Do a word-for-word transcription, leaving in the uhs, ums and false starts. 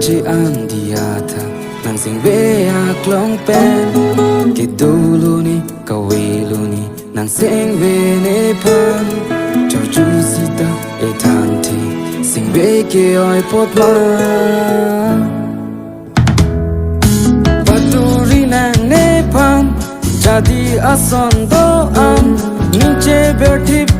Che-an diya tha, nang singve aklong pen. Kedo lone, kave lone, nang singve nephan. Chorchu sita ethan the, singve ke-oi apot ma. Paturi nang nephan, jadi ason do-an. Ning cheber thip